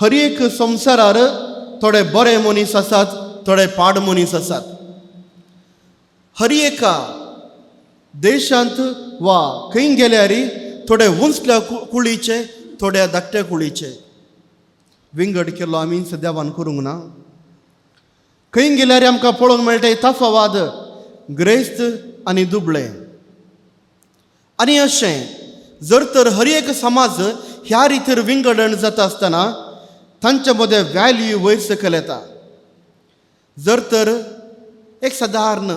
हर एक संवसारार थोडे बरे मनीस आसात, थोडे पाड मनीस आसात. हर एका देशांत वा खंय गेल्यार थोडे उंचल्या कुळीचे, थोड्या धाकट्या कुळीचे. विंगड केल्लो आमी सद्यावान करूंक ना. खंय गेल्यार आमकां पळोवंक मेळटा तफावाद, ग्रेस्त आनी दुबळे. आनी अशें जर तर हर एक समाज ह्या रितीर विंगडण जाता आसतना तांच्या मदें व्हॅल्यू वयर सकयल येता. जर तर एक सादारण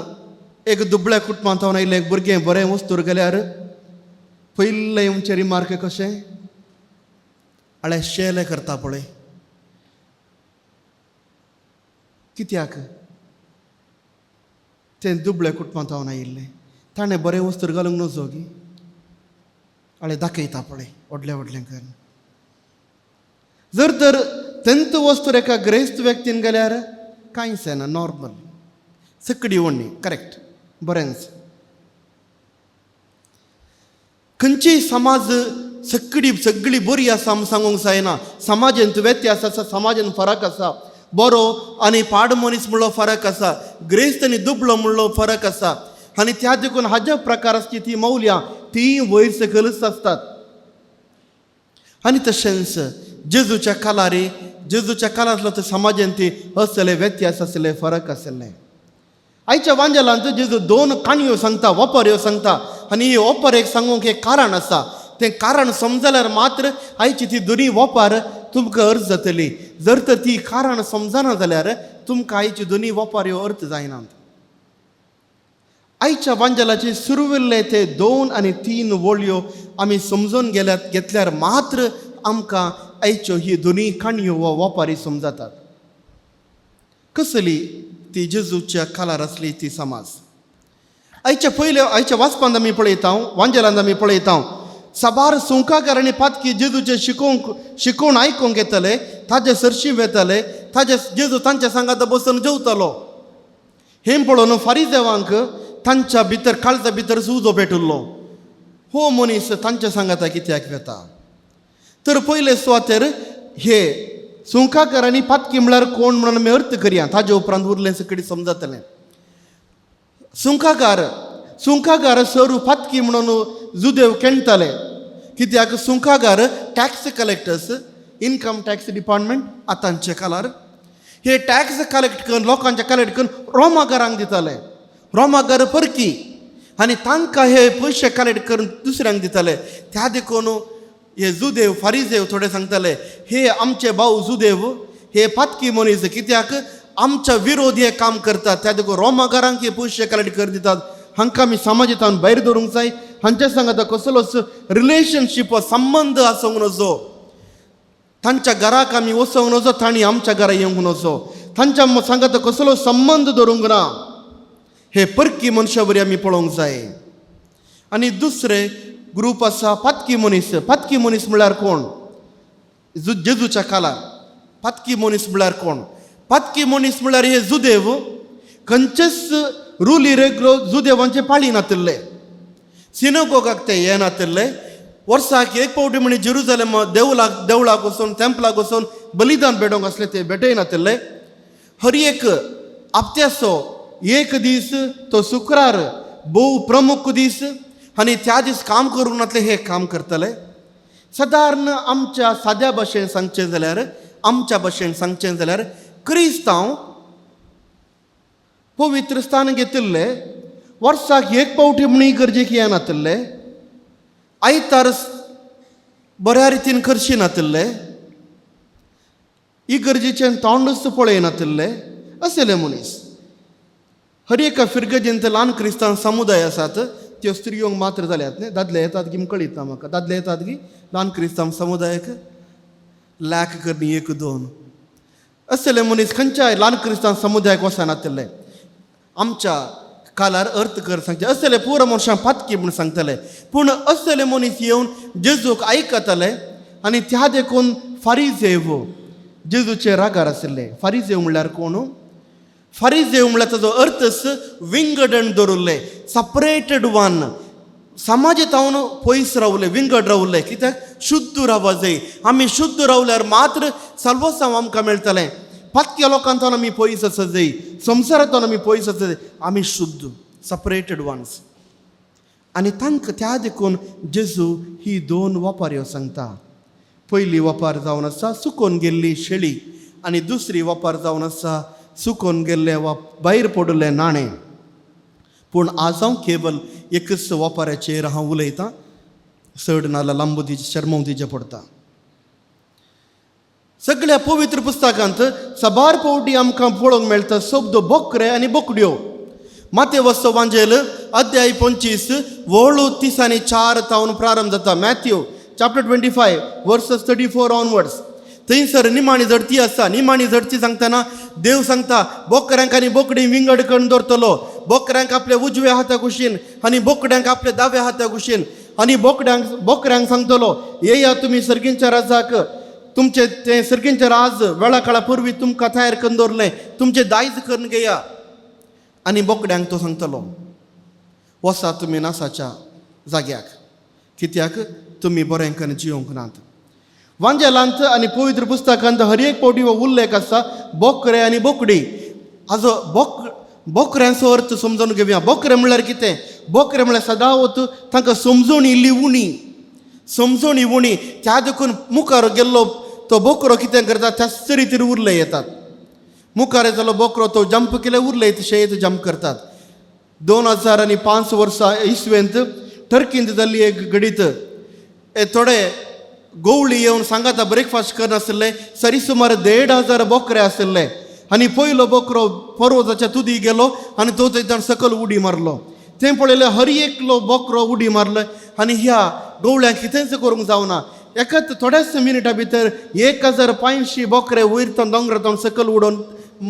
एक दुबळ्या कुटुंबांत आयिल्लें एक भुरगें बरें वस्तूर गेल्यार पयलें येवचें रिमार्क कशें, आळे शेले करता पळय, कित्याक तें दुबळ्या कुटुंबांत आयिल्लें, ताणें बरें वस्तूर घालूंक नजो गी, आळे दाखयता पळय व्हडलें व्हडलें करून. जर तर तेंत वस्तूर एका ग्रेस्त व्यक्तीन गेल्यार कांयच जायना, नॉर्मल, सकडी ओडणी, करेक्ट, बरेंच. खंयचीय समाज सगळी सगळी बरी आसा आमी सांगूंक जायना. समाजांत व्यत्यास आसा, समाजांत फरक आसा. बरो आनी पाड मनीस म्हणलो फरक आसा, ग्रेस्त आनी दुबळो म्हणलो फरक आसा. आनी त्या देखून हाज्या प्रकार आसची ती मौल्यां ती वयर सकलच आसतात. आनी तशेंच जेजूच्या कालारी, जेजूच्या कालांतलो ते समाजांत ती असले व्यत्यास आसले, फरक आसले. आयच्या वांजेलांत जेजू दोन काणयो सांगता, ओपऱ्यो सांगता. आनी ही ओपर एक सांगूंक एक कारण आसा. तें कारण समजल्यार मात्र आयची ती दोनी ओपार तुमकां अर्थ जातली. जर तर ती कारण समजना जाल्यार तुमकां आयची दोनी ओपाऱ्यो अर्थ जायनात. आयच्या वांजेलाचे सुरविल्ले ते 2 आनी 3 वळयो आमी समजून गेल्यात घेतल्यार मात्र आमकां आयच्यो ही दोनी काणयो वा ओपारी समजतात. कसली ती जेजूच्या कालार आसली ती समाज. आयच्या पयल्या आयच्या वाचपांत आमी पळयता, वांजेलांत आमी पळयता, साबार सुंकाकार आनी पातकी जेजूचे शिकोवन आयकूंक येतले, ताजे सरशी वेताले, ताजे जेजू तांच्या सांगात बसून जेवतालो. हें पळोवन फारीदेवांक तांच्या भितर काळजा भितर उजो पेटिल्लो, हो मनीस तांच्या सांगाता कित्याक वेता. तर पयले सुवातेर हे सुंकाकार आनी पातकी म्हळ्यार कोण म्हणून आमी अर्थ करया, ताजे उपरांत उरलें सकडी समजतलें. सुंकाकार, सुंकाकार सरू पातकी म्हणून जुदेव केणटाले, कित्याक सुंकाकार tax collectors, income tax department आतांचे कालार हे टॅक्स कलेक्ट करून लोकांचे कलेक्ट करून रोमागारांक दिताले. रोमागार परकी आनी तांकां हे पयशे कलेक्ट करून दुसऱ्यांक दिताले. त्या देखून हे जुदेव फारीदेव थोडे सांगताले, हे आमचे भाव जुदेव हे पातकी मनीस, कित्याक आमच्या विरोध हे काम करतात. त्या देखून रोमागारांक हे पयशे कलेक्ट करून दितात. हांकां आमी समाजांत भायर दवरूंक जाय. हांच्या सांगाता कसलोच रिलेशनशीप वा संबंद आसूंक नजो. तांच्या घराक आमी वचोंक नजो, तांणी आमच्या घरा येवंक नजो. तांच्या सांगाता कसलो संबंद दवरूंक ना. हे परकी मनशा बरी आमी पळोवंक जाय. आनी दुसरे ग्रूप आसा पातकी मनीस. पातकी मनीस म्हळ्यार कोण? जेजूच्या कालार पातकी मनीस म्हळ्यार कोण? पातकी मनीस म्हळ्यार हे जुदेव खंयचेच रुली रेगलो जुदेवांचे पाळी नातिल्ले, सिनोगोगाक ते येनातिल्ले. वर्साक एक फावटी म्हणी जेरुजलेम देवळाक देवळाक वचून टेम्पलाक वचून बलिदान भेटोवंक आसले, ते भेटयनातिल्ले. हर एक आपत्याचो एक दीस तो शुक्रार भोव प्रमुख दीस आनी त्या दीस काम करूंक नातले हे काम करतले. सादारण आमच्या साद्या भाशेन सांगचें जाल्यार, आमच्या भाशेन सांगचें जाल्यार क्रिस्तांव पवित्र स्थान घेतिल्ले, वर्साक एक फावटी म्हूण गरजेक येनातिल्ले, आयतार बऱ्या रितीन करशी नातिल्ले, इगर्जेचें तोंडच पळयनातिल्ले असले मनीस. हर एका फिरगजेंत ल्हान क्रिस्तांव समुदाय आसात, त्यो स्त्रियोंक मात्र जाल्यात न्ही, दादले येतात गी कळीत ना म्हाका, दादले येतात गी ल्हान क्रिस्तांव समुदायाक लॅक करणी 1 2 असले मनीस खंयच्याय ल्हान क्रिस्तांव समुदायाक वचनातिल्ले. आमच्या कालार अर्थ कर सांगचे असले पुरो मनशां पातकी म्हूण सांगतले. पूण असले मनीस येवन जेजूक आयकतले आनी त्या देखून फारीजेव जेजूचे रागार आशिल्ले. फारीजेव म्हणल्यार कोण? फारीजेव म्हणल्यार ताजो अर्थच विंगडण दवरिल्ले, सपरेटेड वन, समाजांत पयस रावले, विंगड रावले. कित्याक शुद्ध रावपा जाय. आमी शुद्ध रावल्यार मात्र साल्वासांव आमकां मेळटलें. पातक्या लोकांतून आमी पयस आसा जाय, संवसारांतून आमी पयस आसा जाय. आमी शुद्ध, सपरेटेड वन्स. आनी तांकां त्या देखून जेजू ही दोन वपाऱ्यो सांगता. पयली वपार जावन आसा सुकोन गेल्ली शेळी आनी दुसरी वपार जावन आसा सुकोन गेल्लें वा भायर पडिल्लें नाणें. पूण आज हांव केवल एकच वपाराचेर हांव उलयतां, चड नाल्यार लांबो दिचें शर्मो दिचें पडटा. सगळ्या पवित्र पुस्तकांत साबार फावटी आमकां पळोवंक मेळटा शब्द बोकरे आनी बोकड्यो. मातेवस्तो वांजेल अध्याय 25 वळू 34 तावन प्रारंभ जाता. Matthew chapter 25 verses 34 onwards. थंयसर निमाणी झडती आसा. निमाणी झडती सांगतना देव सांगता बोकऱ्यांक आनी बोकडी विंगड करून दवरतलो. बोकऱ्यांक आपल्या उजव्या हाता कुशीन आनी बोकड्यांक आपल्या दाव्या हाता कुशीन. आनी बोकऱ्यांक सांगतलो, येया तुमी सर्गींच्या राजाक, तुमचे ते सर्गींचे राज वेळा काळा पुर्वी तुमकां तयार करून दवरलें, तुमचें दायज करून घेया. आनी बोकड्यांक तो सांगतलो, वसा तुमी नासाच्या जाग्याक, कित्याक तुमी बरें करून जिवंक नात. वांजेलांत आनी पवित्र पुस्तकांत हर एक फावटी हो उल्लेख आसा बोकरे आनी बोकडी. हाजो बोकऱ्यांचो अर्थ समजून घेवया. बोकरे म्हणल्यार कितें? बोकरे म्हणल्यार सदांच तांकां समजून इल्ली उणी, समजून उणी. त्या देखून मुखार गेल्लो तो बोकरो कितें करता, त्याच रितीर उरले येतात. मुखार येतलो बोकरो तो जंप केले उरले तशें जंप करतात. 2005 वर्सां इसवेंत टर्कींत जाल्ली एक घडीत, थोडे गोवळी येवन सांगाता ब्रेकफास्ट करनासले. सरी सुमार 1500 बोकरे आशिल्ले आनी पयलो बोकरो पर्वताच्या तुदी गेलो आनी तो थंय सकयल उडी मारलो. तें पळयलें हर एकलो बोकरो उडी मारलो आनी ह्या गवळ्यांक कितेंच करूंक जावना. एकाच थोड्याच मिनटां भितर 1500 बोकरे वयर दोंगरांत सकयल उडोवन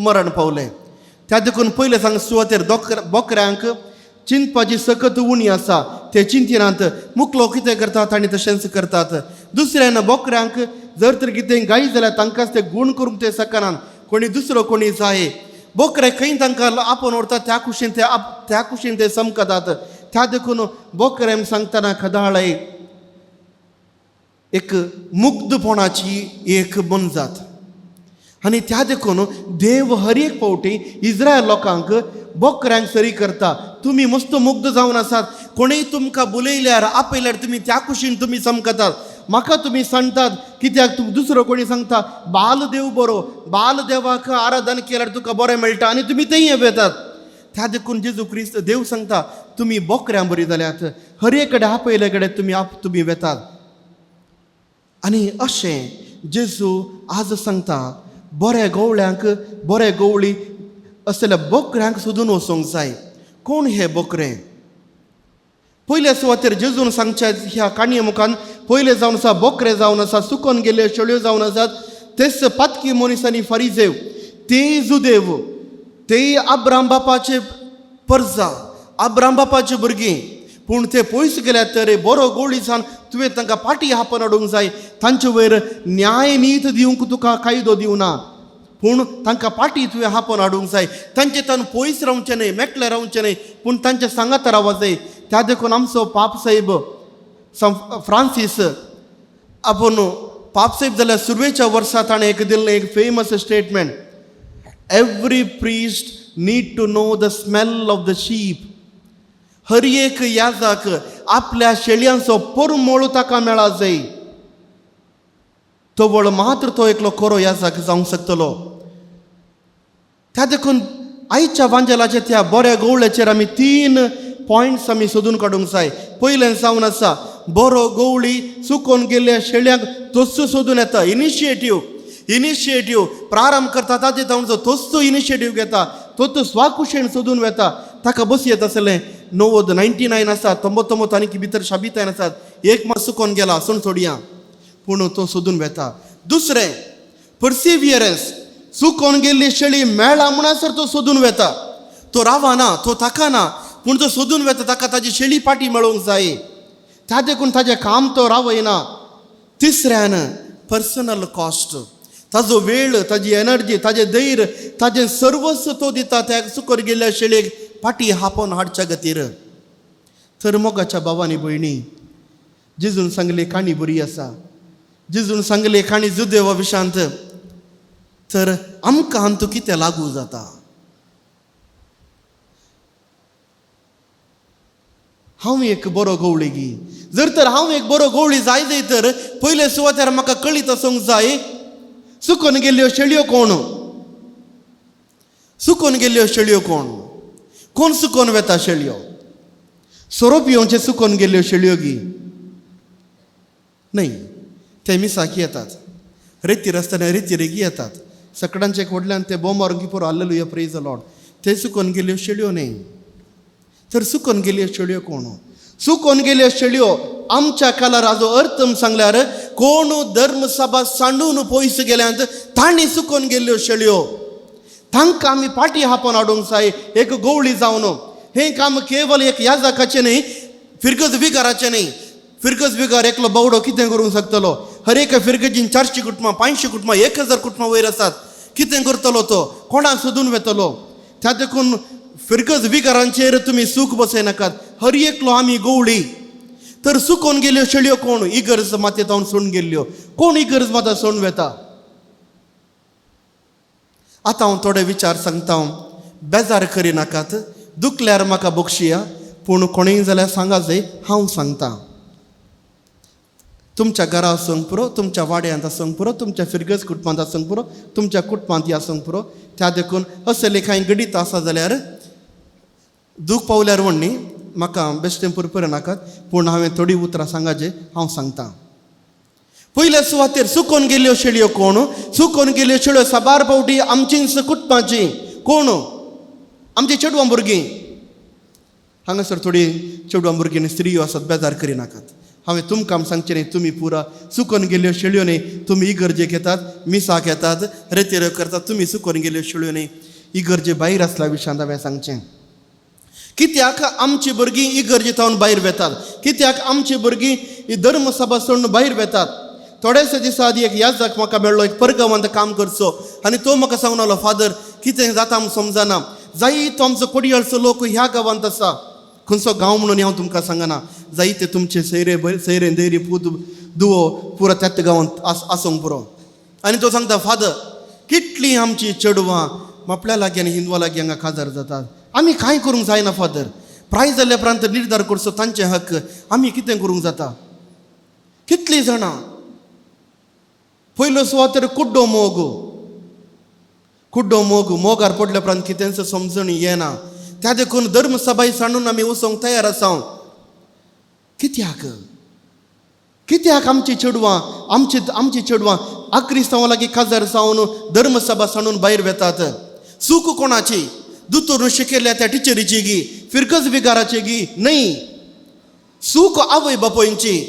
मरण पावले. त्या देखून पयले सांग सुवातेर बोकऱ्यांक चिंतपाची सकत उणी आसा, ते चिंतिनात. मुकलो कितें करतात आनी तशेंच करतात. दुसऱ्यान बोकऱ्यांक जर तर कितें गाय जाल्यार तांकांच ते गूण करूंक ते शकनात, कोणी दुसरो कोणी जाय. बोकरे खंय तांकां आपोवन व्हरता त्या कुशीन ते त्या कुशीन ते चमकतात. त्या देखून बोकरे सांगतना खदाळय एक मुग्धपणाची एक मोनजात. आनी त्या देखून देव हर एक फावटी इस्रायल लोकांक बोकऱ्यांक सरी करता. तुमी मस्त मुग्ध जावन आसात, कोणीय तुमकां बुलयल्यार आपयल्यार तुमी त्या कुशीन तुमी चमकतात. म्हाका तुमी सांगतात कित्याक दुसरो कोणी सांगता बाल देव बरो, बाल देवाक आराधन केल्यार तुका बरें मेळटा आनी तुमी थंय वेतात. त्या देखून जेजू क्रिस्त देव सांगता तुमी बोकऱ्यां बरी जाल्यात, हर एक कडेन आपयले कडेन तुमी तुमी वेतात. आनी अशें जेजू आज सांगता बऱ्या गवळ्यांक बरे गवळी असल्या बोकऱ्यांक सोदून वचूंक जाय. कोण हे बोकरे? पयल्या सुवातेर जेजून सांगच्या ह्या काणये मुखान पयले जावन आसा बोकरे जावन आसा सुकोन गेल्ले शेळ्यो जावन आसात तेच पातकी मनीस आनी फारीजेव. ते जुदेव, ते आब्राम बापाचे परजा, आब्राम बापाचे भुरगीं, पूण ते पयस गेल्यात. तर बरो गोळी सान तुवें तांकां पाटी हापून हाडूंक जाय. तांचे वयर न्याय नीत दिवंक तुका कायदो दिवना, पूण तांकां पाटी तुवें हापून हाडूंक जाय. तांचे तान पयस रावचें न्हय, मेकळे रावचें न्हय, पूण तांचे सांगात रावपाक जाय. त्या देखून आमचो पाप साहेब फ्रांसीस आपूण पाप साहेब जाल्यार सुरवेच्या वर्सा ताणें एक दिल्लें एक famous statement, every priest need to know the smell of the sheep. हर एक याजाक आपल्या शेळयांचो परमळ ताका मेळा जाय, तवळ मात्र तो एकलो खरो याजाक जावंक शकतलो. त्या देखून आयच्या वांजेलाच्या त्या बऱ्या गवळ्याचेर आमी 3 पॉयंट्स आमी सोदून काडूंक जाय. पयलें जावन आसा बरो गवळी चुकोन गेल्ल्या शेळयांक तोच सोदून येता. इनिशिएटीव प्रारंभ करता ताजे जावन तोच इनिशिएटीव घेता, तो स्वाकुशेन सोदून वेता. ताका बस येत आसलें 90 99 आसा, 99 आनी भितर शाबितायन आसात, एक मात चुकोन गेला आसून सोडया, पूण तो सोदून वेता. दुसरें पर्सिवियरन्स, चुकोन गेल्ली शेळी मेळ्ळा म्हणसर तो सोदून वेता. तो रावना, तो थाकना, पूण तो सोदून वेता. ताका ताजी शेळी पाटी मेळोवंक जाय, त्या देखून ताजें काम तो रावयना. तिसऱ्यान पर्सनल कॉस्ट, ताजो वेळ, ताजी एनर्जी, ताजें धैर्य, ताजें सर्वस्व तो दिता त्या चुकोन गेल्ल्या शेळयेक पाटी हापोवन हाडच्या खातीर. तर मोगाच्या भावानी भयणी, जेजून सांगली काणी बरी आसा. जेजून सांगले काणी जुदेवा विशांत, तर आमकां हातूंत कितें लागू जाता? हांव एक बरो गवळी गी, जर तर हांव एक बरो गवळी जाय जाय तर पयले सुवातेर म्हाका कळीत आसूंक जाय सुकून गेल्ल्यो शेळयो कोण, सुकून गेल्ल्यो शेळयो कोण, कोण सुकोन वेता शेळयो? सोरो पिवचे सुकून गेल्ल्यो शेळयो गी न्हय, ते मिसाक येतात, रेतीर आसतना रेतीर येतात, सकडांचे व्हडल्यान ते बोम मारून पुरो हालेलुया प्रेज the Lord, ते सुकून गेल्ल्यो शेळयो न्हय. तर सुकून गेल्ल्यो शेळयो कोण? सुकून गेल्यो शेळयो आमच्या कालार हाजो अर्थ सांगल्यार कोण धर्मसभा सांडून पयस गेल्यात तांणी सुकून गेल्ल्यो शेळयो, तांकां आमी पाटी हापोवन हाडूंक जाय एक गवळी जावन. हें काम केवल एक याजकाचें न्हय, फिरगज विगाराचें न्हय. फिरगज विगार एकलो बावडो कितें करूंक शकतलो? हर एका फिरगजीन 400 कुटुंबां, 500 कुटुंबां, 1000 कुटुंबां वयर आसात, कितें करतलो तो? कोणाक सोदून वेतलो? त्या देखून फिरगज विगारांचेर तुमी सूख बसयनाकात, हर एकलो आमी गवळी. तर सुकोन गेल्यो शेळयो कोण? इगर्ज मातयेंत हांव सोडून गेल्ल्यो कोण? इगर्ज माता सोडून वेता. आतां हांव थोडे विचार सांगता, बेजार करिनाकात, दुखल्यार म्हाका बक्षिया, पूण कोणूय जाल्यार सांगा जाय हांव सांगता. तुमच्या घरा आसूंक पुरो, तुमच्या वाड्यांत आसूंक पुरो, तुमच्या फिरगज कुटुंबांत आसूंक पुरो, तुमच्या कुटुंबांत आसूंक पुरो. त्या देखून असले कांय घडीत आसा जाल्यार दूख पावल्यार म्हण न्ही म्हाका बेश्टें पुरपुर नाकात, पूण हांवें थोडीं उतरां सांगाचे हांव सांगता. पयल्या सुवातेर सुकोन गेल्ल्यो शेळयो कोण? सुकोन गेल्ल्यो शेळयो साबार फावटी आमचींच कुटुंबाची कोण? आमची चेडवां भुरगीं. हांगासर थोडीं चेडवां भुरगीं आनी स्त्रियो आसात, बेजार करिनाकात. हांवें तुमकां सांगचें न्ही, तुमी पुरा सुकोन गेल्ल्यो शेळयो न्ही, तुमी इगर्जेक येतात, मिसाक येतात, रेतेरो करतात, तुमी सुकोन गेल्ल्यो शेळयो न्ही. इगर्जे भायर आसल्या विशयांत हांवें सांगचें, कित्याक आमची भुरगीं इगर्जे थावन भायर वेतात, कित्याक आमची भुरगीं ही धर्मसभा सोडून भायर वेतात. थोडेशे दिसा आदी एक याजक म्हाका मेळ्ळो, एक परगांवांत काम करचो, आनी तो म्हाका सांगून आलो, फादर कितें जाता आमकां समजना, जायतो आमचो कोडयाळचो लोक ह्या गांवांत आसा, खंयचो गांव म्हणून हांव तुमकां सांगना, जायते तुमचे सैरे सैरे दैरी पूत दुवो पुरो त्याच गांवांत आसूंक पुरो. आनी तो सांगता, फादर कितलीं आमची चेडवां मापल्या लागीं आनी हिंदवा लागीं हांगा काजार जातात, आमी कांय करूंक जायना फादर, प्राय जाल्ल्या उपरांत निर्धार करचो तांचे हक्क, आमी कितें करूंक जाता? कितलीं जाणां पयलो सुवातेर कुड्डो मोग, कुड्डो मोग, मोगार पडल्या उपरांत कितेंच समजणी येना. त्या देखून धर्मसभाय सांडून आमी वचोंक तयार आसा. कित्याक कित्याक आमची चेडवां आमची आमची चेडवां आक्रिस्तांवा लागीं काजार जावन धर्मसभा सांडून भायर वेतात? चूक कोणाची? दोतोरून शिकयल्ल्या त्या टिचरीची गी, फिरकज विगाराची गी? न्हय, चूक आवय बापायची.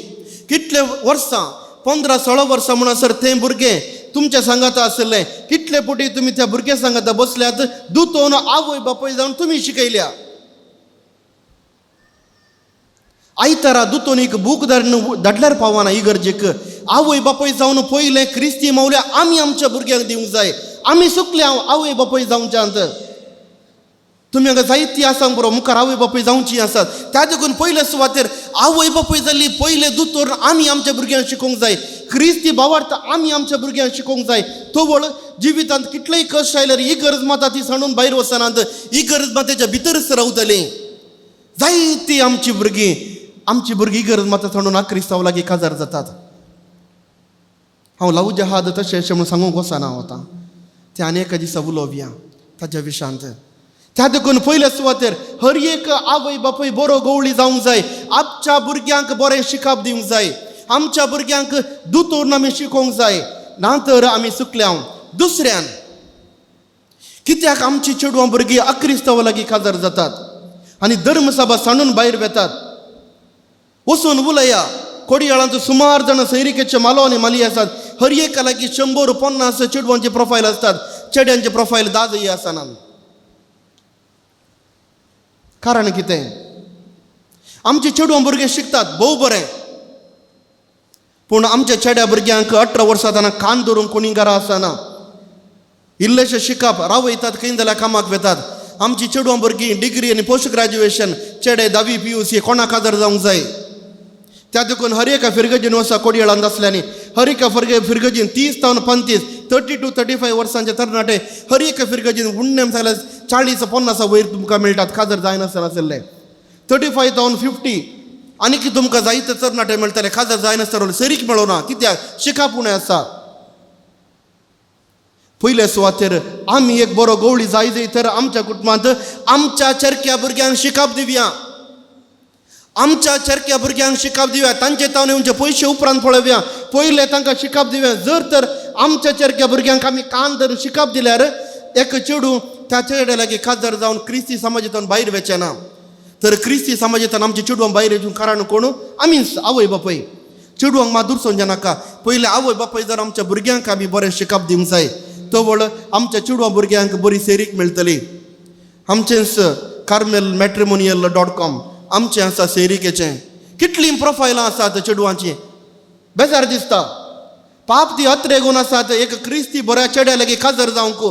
कितले वर्सां, 15-16 वर्सां म्हणसर तें भुरगें तुमच्या सांगाता आशिल्लें, कितले पुटी तुमी त्या भुरग्या सांगाता बसल्यात, दुतोन आवय बापूय जावन तुमी शिकयल्या. आयतारा दुतोन एक बूक धाडल्यार पावना इगर्जेक. आवय बापूय जावन पयलें क्रिस्ती मावल्या आमी आमच्या भुरग्यांक दिवंक जाय. आमी सुकले आवय बापूय जावच्यांत. तुमी हांगा जायती आसा बरो मुखार आवय बापूय जावची आसात. त्या देखून पयले सुवातेर आवय बापूय जाल्ली पयले दोतोर आमी आमच्या भुरग्यांक शिकोवंक जाय. क्रिस्ती भावार्थ आमी आमच्या भुरग्यांक शिकोवंक जाय. तवळ जिवितांत कितलेय कश्ट आयल्यार ही गरज मात ती सांडून भायर वचनात, ही गरज मात तेच्या भितरच रावतली. जायती आमची भुरगीं, आमची भुरगीं गरज मात सांडून क्रिस्तांव लागीं काजार जातात. हांव लावू जहाद तशें अशें म्हणून सांगूंक वचना हांव आतां, तें आनी एका दिसा उलोवया ताज्या विशांत. त्या देखून पयल्या सुवातेर हर एक आवय बापूय बरो गवळी जावंक जाय. आमच्या भुरग्यांक बरें शिकप दिवंक जाय. आमच्या भुरग्यांक दोतोर आमी शिकोवंक जाय, ना तर आमी चुकल्या. दुसऱ्यान कित्याक आमची चेडवां भुरगीं अक्रिस्तांवा लागीं काजार जातात आनी धर्मसभा सांडून भायर वेतात? वचून उलया. कोडयाळांत सुमार जाणां सैरिकेचे मालो आनी माली आसात. हर एका लागीं 100-50 चेडवांचे प्रोफायल आसतात, चेड्यांचे प्रोफायल 10 आसना. कारण कितें? आमचे चेडवां भुरगे शिकतात भोव बरें, पूण आमच्या चेड्या भुरग्यांक 18 वर्सां जातना कान धरूंक कोणी घरा आसना. इल्लेशें शिकप रावयतात, खंय जाल्यार कामाक वेतात. आमची चेडवां भुरगीं डिग्री आनी पोस्ट ग्रॅज्युएशन, चेडे 10वी PUC, कोणा काजार जावंक जाय? त्या देखून हर एका फिरगजीन वसा कोडयेळांत आसल्यानी हर एका फिरगजीन 30 तावन 35 30 to 35 वर्सांचे तरणाटे हर एका फिरगजीन उण्णेम जाल्यार 40-50 वयर तुमकां मेळटात काजर जायनासतना आशिल्ले. 35 तावन 50 आनीक तुमकां जायते तरणाटे मेळटले काजर जायनासतना सरीक मेळना कित्याक शिकप उणें आसा. पयले सुवातेर आमी एक बरो गवळी जाय जाय तर आमच्या कुटुंबांत आमच्या चरक्या भुरग्यांक शिकप दिवया, आमच्या चरक्या भुरग्यांक शिकप दिवया, तांचे तावन येवचे पयशे उपरांत पळोवया, पयले तांकां शिकप दिवया. जर तर आमच्या चरक्या भुरग्यांक आमी कान धरून शिकप दिल्यार एक चेडूं त्या चेड्या लागीं काजार जावन क्रिस्ती समाजांतल्यान भायर वचें ना. तर क्रिस्ती समाजांतल्यान आमच्या चेडवांक भायर वचूंक कारण कोण? आमीच आवय बापूय. चेडवांक मात दूर नाका, पयले आवय बापूय जर आमच्या भुरग्यांक आमी बरें शिकप दिवंक जाय तवळ आमच्या चेडवां भुरग्यांक बरी सेरीक मेळटली. आमचेंच कार्मेल मॅट्रिमोनियल .com आमचें आसा सेरिकेचें कितलीं प्रोफायलां आसात चेडवांचीं, बेजार दिसता. पाप ती अत्रेगून आसात एक क्रिस्ती बऱ्या चेड्या लागीं काजर जावंक,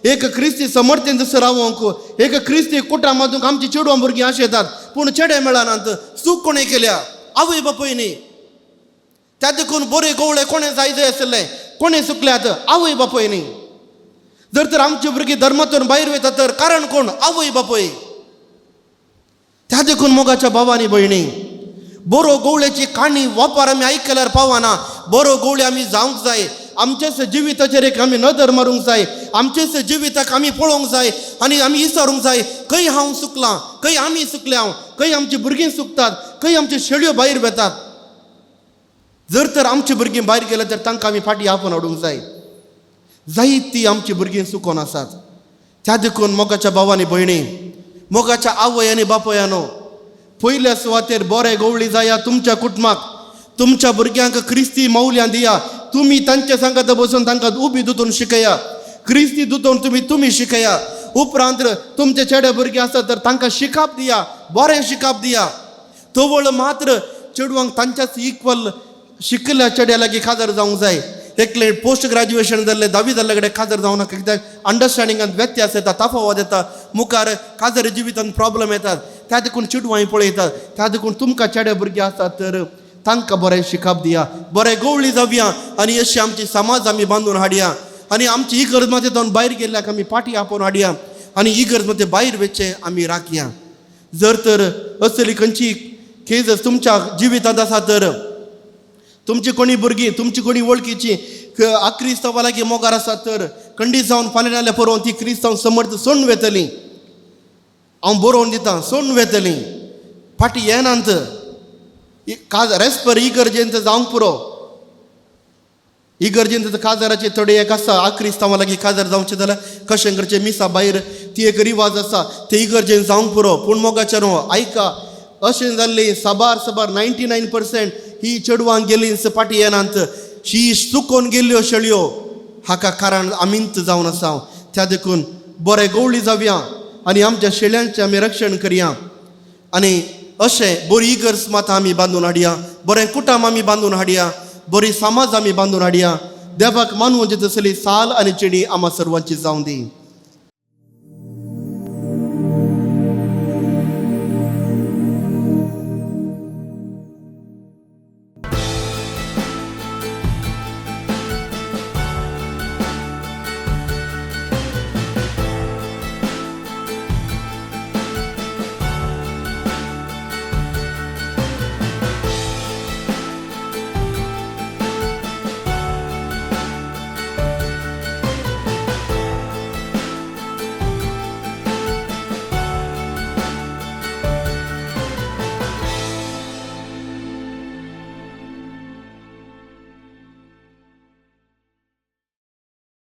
एक क्रिस्ती समर्थेन जसो रावोंक, एक क्रिस्ती कुटां मदूंक आमची चेडवां भुरगीं आश येतात पूण चेडे मेळनात. चूक कोणें केल्या? आवय बापूय न्ही. त्या देखून बरे गवळे कोणें जाय जाय आशिल्लें, कोणें चुकल्यात? आवय बापूय न्ही. जर तर आमची भुरगीं धर्मातून भायर वयता तर कारण कोण? आवय बापूय. त्या देखून मोगाच्या भावानी भयणी बरो गवळ्याची काणी वापर आमी आयकल्यार पावना. बरो गवळी आमी जावंक जाय. आमचेच जिविताचेर एक आमी नदर मारूंक जाय, आमचेच जिविताक आमी पळोवंक जाय आनी आमी विचारूंक जाय खंय हांव चुकलां, खंय आमी चुकल्या, खंय आमची भुरगीं चुकतात, खंय आमच्यो शेळयो भायर वेतात. जर तर आमची भुरगीं भायर गेल्या तर तांकां आमी फाटीं आपोवन हाडूंक जाय. जायती आमची भुरगीं चुकोन आसात. त्या देखून मोगाच्या भावानी भयणी, मोगाच्या आवय आनी बापायानो, पयल्या सुवातेर बरे गवळी जाया तुमच्या कुटुंबाक, तुमच्या भुरग्यांक क्रिस्ती मौल्यां दिया. तुमी तांचे सांगात बसून तांकां उबी दुतून शिकया, क्रिस्ती दुतून तुमी शिकया. उपरांत तुमचे चेडे भुरगे आसात तर तांकां शिकप दिया, बरें शिकप दिया. तवळ मात्र चेडवांक तांच्याच इक्वल शिकल्या चेड्या लागीं काजार जावंक जाय. एकले पोस्ट ग्रॅज्युएशन जाल्ले धावी जाल्ले कडेन काजार जावं नाका, कित्याक अंडरस्टँडिंगान व्यत्यास येता, तफावत येता, मुखार काजार जिवितांत प्रॉब्लम येतात. त्या देखून चेडवांय पळयतात. त्या देखून तुमकां चेडे भुरगे आसात तर तांकां बरें शिकप दिया, बरें गवळी जावया आनी अशी आमची समाज आमी बांदून हाडया आनी आमची इगर्ज मात भायर गेल्ल्याक आमी फाटीं आपोवन हाडया आनी इगर्ज मध्ये भायर वचचें आमी राखया. जर तर असली खंयची केज तुमच्या जिवितांत आसा तर तुमची कोणी भुरगीं, तुमची कोणी वळखीची क्रिस्तांवा लागीं मोगार आसात तर खंडीत जावन फाल्यां नाल्यार परोवन ती क्रिस्तांव समर्थ सोडून वेतली. हांव बरोवन दितां, सोडून वेतली, फाटीं येनात. काज रेस्पर इगर्जेंत जावंक पुरो. इगर्जेंत काजाराचे थोडे एक आसा, आक्रिस्तांवा लागीं काजार जावचें जाल्यार कशें करचें मिसा भायर ती एक रिवाज आसा, ते इगर्जेन जावंक पुरो. पूण मोगाचें न्हू आयका, अशें जाल्ली साबार साबार 99% ही चेडवां गेलीं फाटीं येनात. ही चुकोन गेल्ल्यो शेळयो हाका कारण आमींत जावन आसा. त्या देखून बरें गवळी जावया आनी आमच्या शेळ्यांचें आमी रक्षण करया आनी अशें बरी इगर्ज मात आमी बांदून हाडया, बरें कुटुंब आमी बांदून हाडया, बरी समाज आमी बांदून हाडया. देवाक मानवची तसली साल आनी चेडी आमा सर्वांची जावं दी.